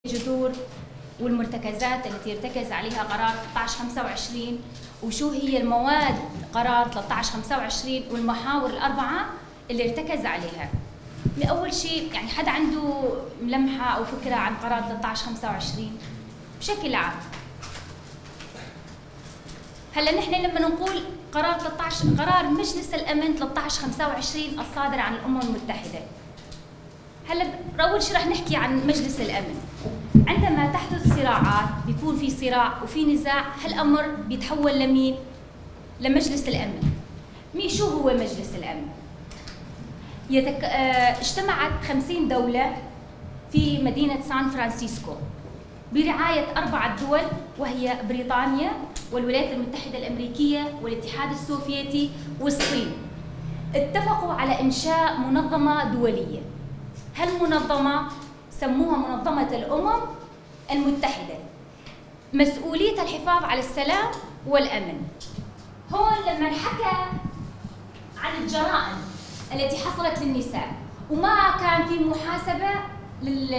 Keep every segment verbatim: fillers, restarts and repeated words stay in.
الجذور والمرتكزات التي ارتكز عليها قرار ثلاثة عشر خمسة وعشرين، وشو هي المواد قرار ثلاثة عشر خمسة وعشرين والمحاور الأربعة اللي ارتكز عليها. أول شيء، يعني، حدا عنده ملمحة أو فكرة عن قرار ثلاثة عشر خمسة وعشرين بشكل عام؟ هلا نحن لما نقول قرار ثلاثة عشر، قرار مجلس الأمن ثلاثة عشر خمسة وعشرين الصادر عن الأمم المتحدة، هلا أول شيء رح نحكي عن مجلس الأمن. عندما تحدث صراعات، بيكون في صراع وفي نزاع، هالأمر بيتحول لمين؟ لمجلس الأمن. مين، شو هو مجلس الأمن؟ يتك... آه، اجتمعت خمسين دولة في مدينة سان فرانسيسكو برعاية أربعة دول، وهي بريطانيا والولايات المتحدة الأمريكية والاتحاد السوفيتي والصين. اتفقوا على إنشاء منظمة دولية. هالمنظمة سموها منظمة الأمم المتحدة، مسؤوليتها الحفاظ على السلام والأمن. هون لما انحكى عن الجرائم التي حصلت للنساء وما كان في محاسبة لل...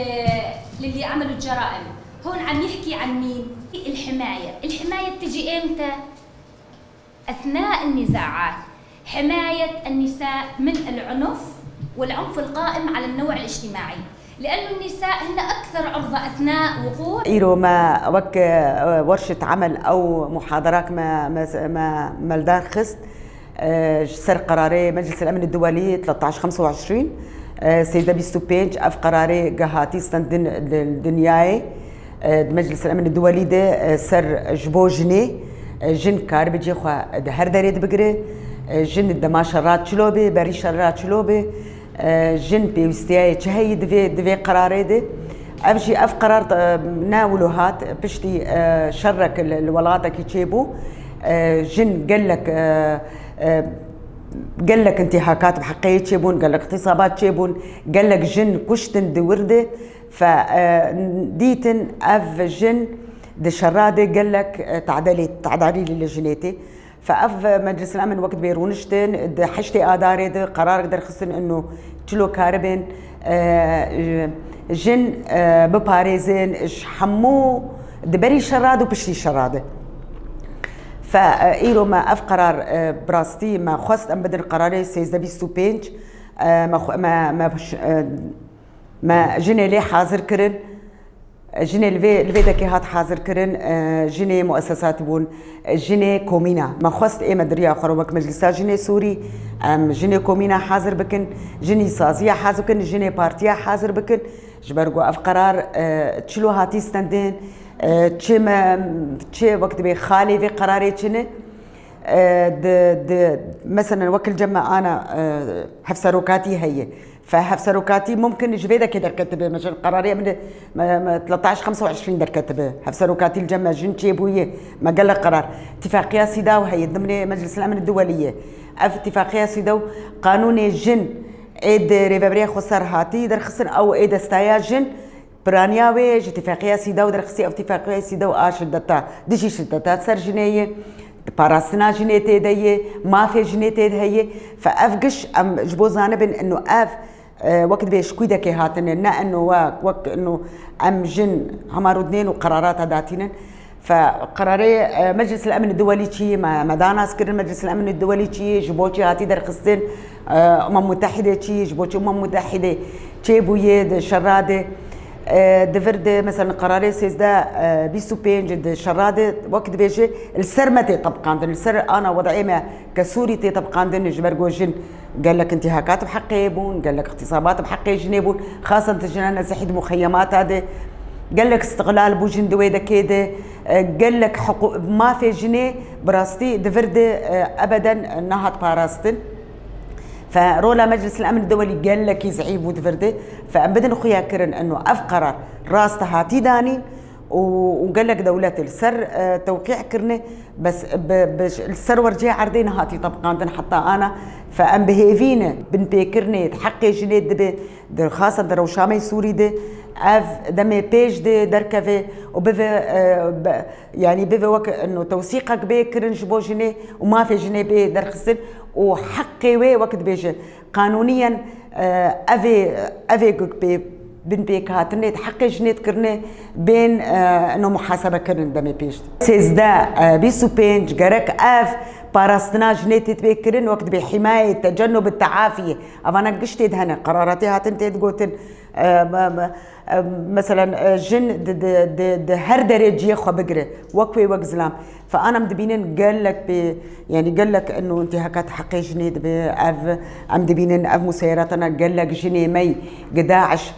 للي عملوا الجرائم، هون عم يحكي عن مين؟ الحماية. الحماية بتجي إمتى؟ أثناء النزاعات. حماية النساء من العنف والعنف القائم على النوع الاجتماعي، لأنه النساء هن أكثر عرضة أثناء وقوع. Îro me wek, e, werşet emel ew muhadarak me, me, me, me li dar xist, e, ji ser qerarê Meclis el Emin Duwelî ثلاثة عشر خمسة وعشرين, e, sêzdeh bîst û pênc, ev qerarê ge hatî stendin li, li dinyayê. E, di Meclis el Emin Duwelî de, e, ser ji bo jinê, e, jin karibe cihê xwe di her derê de bigire. E, jin dema şera çilo be, berî şera çilo be, e, jin pêwîstiya yê çi heyî di vê, di vê qerarê de. Ev jî, ev qerar, e, ne wilo hat, piştî, e, şerek li, li welatekî çêbû. E, jin gelek, e, e, gelek întihakat bi heqê yê çêbûn, gelek îxtîsabat çêbûn, gelek jin kuştin di wir de. Fe, e, dîtin ev jin di şera de gelek, e, tadalî, tadalî li jinê tê. Fe ev Meclis el Emin wek dibê rûniştin, di heştê Adarê de qerarek derxistin ino çilo karibên, e, jin, e, biparêzin ji hemû di berî şera de û piştî şera de. Fe, e, îro me ev qerar, e, bi rastî me xwest em bidin qerarê sêzdeh bîst û pênc, e, me xwe-, me, me, e, Me jinê lê hazir kirin. Jinê li vê, li vê dekê hat hazir kirin, e, jinê muesesat bûn, e, jinê komîna. Me xwest ê me di riya xwe re wek Meclisa Jinê Sûrî, em jinê komîna hazir bikin, jinî saziya hazir bikin, jinê partiya hazir bikin. Ji ber ku ev qerar, e, çilo hatî stendin, e, çi me, çi wek dibê xalê vê qerarê çi ne, e, di, di, meselen wek li cem me ana, e, hevserokatî heye. Fe hevserokatî mumkin ji vê dekê derketibe. Mesela qerarê min, me, me, ثلاثة عشر خمسة وعشرين derketibe. Hevserokatî li cem me jin çêbûye, me gelek qerar. Tifaqiya Sîdaw heye, dimrê Meclis el Emin Duwelî ye. Ev Tifaqiya Sîdaw qanûnê jin ê di Rêveberiya Xweser hatî derxistin, ew ê destaya jin piraniya wê ji Tifaqiya Sîdaw derxistî, ev Tifaqiya Sîdaw a şideta, dijî şideta ser jinê ye. Parastina jinê tê de ye, mafê jinê tê de heye. Fe ev giş em ji bo zanibin ino ev, e, wek dibê ji kûdekê hatine, ne ino wek, wek ino em jin hema rûdinên û qerarata datînin. Fe qerarê, e, Meclis el Emin Duwelî çi ye, me, me danas kirin Meclis el Emin Duwelî çi ye, ji bo çi hatî derxistin, e, Umem Mutehide çi ye, ji bo çi Umem Mutehide çêbûye di şera de. E, di vir de, mesela, qerarê sêzdeh, e, bîst û pênc di şera de, wek dibêje, li ser me tê tebqandin, li ser ana wed'ê me ke Sûrî tê tebqandin, ji ber ku jin gelek întihakat bi heqê bûn, gelek îxtîsabat bi heqê jinê bûn, xasen di jinane zehî di muxeyemata de, gelek îstiqlal bû jin di wê dekê de, e, gelek hiqû-, mafê jinê bi rastî di vir de, e, ebeden nehat parastin. Fe rola Meclis el Emin Duwelî gelekî zehîf bû di vir de. Fe em bidin xuyakirin ino ev qerar rast hatî danîn û, û gelek dewletê li ser, e, tewqî kirine, bes bi, bi, li ser wercê erdê nehatî tebqandin heta ana. Fe em bi hêvî ne binpêkirinê di heqê jinê dibe, di xasen di rewşameyê Sûrî de ev demê pêş de derkeve û bive, e, be-, yanî bive wek ino tewsîqek bê kirin ji bo jinê û mafê jinê bê derxistin û heqê wê wek dibêje qanûniyen, e, evê, evê guk bê Binpêkhatinê di heqê jinê dikirine bên, e, ino muhasebe kirin demê pêş. Sêzdeh, e, bîst û pênc, gerek ev parastina jinê tê dibê kirin, wek dibê himayê, tecennubi, teafiyê. Evana giştê de hene, qeraratê hatin tê digotin, e, me-, me-, e, meselen, e, jin di, di, di, di her derê ciyê xwe bigire. Wek wê, wek zilam. Fe an em dibînin gelek pê, yanî gelek ino intîhakat heqê jinê dibe, ev, em dibînin ev museyerata ne gelek jinê me yî gi DAIŞ,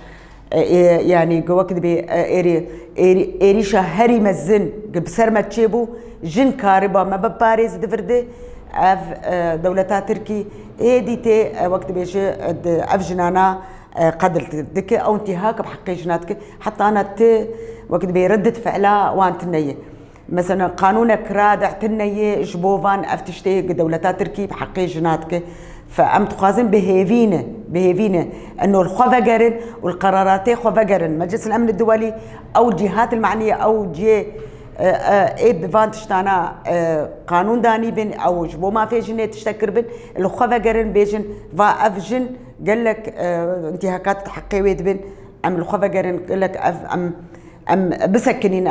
e, e, yanî gi wek dibê, e, êrî, êrî, êrîşa herî mezin gi bi ser me çêbû, jin kariba me biparêz di vir de, ev, e, dewleta Tirkî êdî tê, e, wek dibêje, e, di, ev jinana, e, qedil dike, ew intîhak bi heqê jina dike, heta ana ti, wek dibê, reddit fi'la wan tune ye. Mesela qanûnek radih tune ye ji bo van ev tiştê gi dewleta Tirkî bi heqê jina dike. Fe em dixwazin bi hêvî ne, bi hêvî ne. Eno li xwe vegerin û li qeraratê xwe vegerin. Meclis el Emn Duwelî ew cihat el maniye ew cihê, e, e, ê bi van tiştana, e, qanûn danî bin, ew ji bo mafê jinê tiştek kiribin, li xwe vegerin bêjin, va ev jin gelek, e, intîhakat di heqê wê dibin, em li xwe vegerin gelek ev em, em bisekinîn.